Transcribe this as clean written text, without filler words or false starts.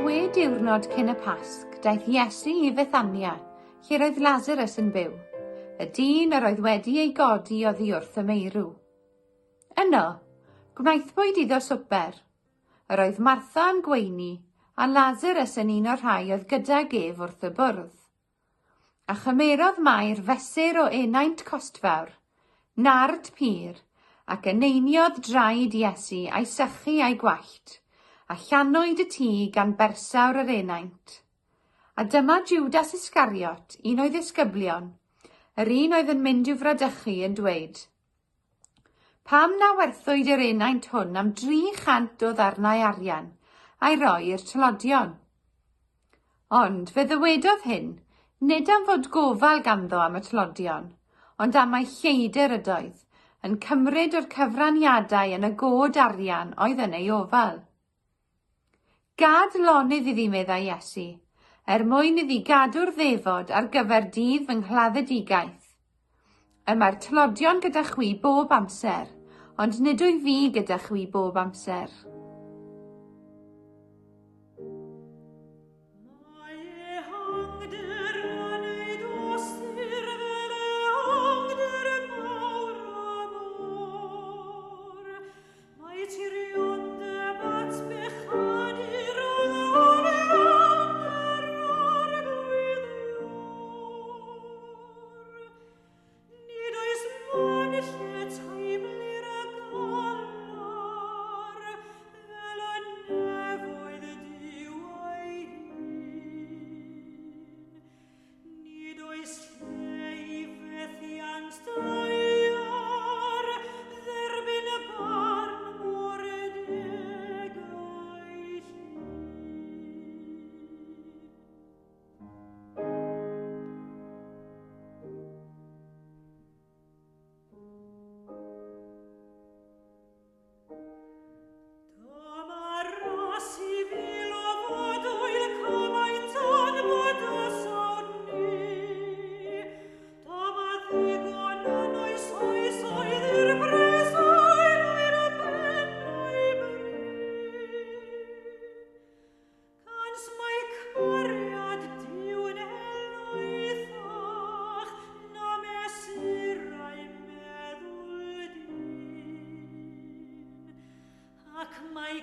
Chwe diwrnod cyn y Pasg, daeth Iesu i Fethania, lle roedd Lasarus yn byw, y dyn yr oedd wedi ei godi oddi wrth y meirw. Yno, gwnaethpwyd iddo swper. Yr oedd Martha yn gweini, a Lasarus yn un o'r rhai oedd gydag ef wrth y bwrdd. A chymerodd Mair fesur o enaint costfawr, nard pur, ac eneiniodd draed Iesu a'i sychu a'i gwallt, a llanwyd y tŷ gan bersawr yr enaint. A dyma Jwdas Iscariot, un o'i ddisgyblion, yr un oedd yn mynd i'w fradychu, yn dweud, Pam na werthwyd yr enaint hwn am 300 o ddarnau arian, a'i roi i'r tlodion? Ond fe ddywedodd hyn, nid am fod gofal ganddo am y tlodion, ond am mai lleidr ydoedd, yn cymryd o'r cyfraniadau yn y god arian oedd yn ei ofal. Gad lonydd iddi, meddai Iesu, er mwyn iddi gadw'r ddefod ar gyfer dydd fy nghladdedigaeth. Y mae'r tlodion gyda chwi bob amser, ond nid wyf fi gyda chwi bob amser. Mae ehangder yn ei dostur fel ehangder mawr y môr. Mae tiriondeb at bechadur o fewn yr arglwydd iôr. Nid oes man lle teimlir y galar fel y nefoedd Duw ei hun. Nid oes lle i fethiant daear dderbyn y barn mor deg a'i llun. Dyma ras i fil o fodwyl cymaint o'n bydysawd ni. Dyma ddigon yn oes oesoedd i'r preswylwyr bennau bri. Cans mae cariad Duw'n helaethach na mesurau meddwl dyn, ac mae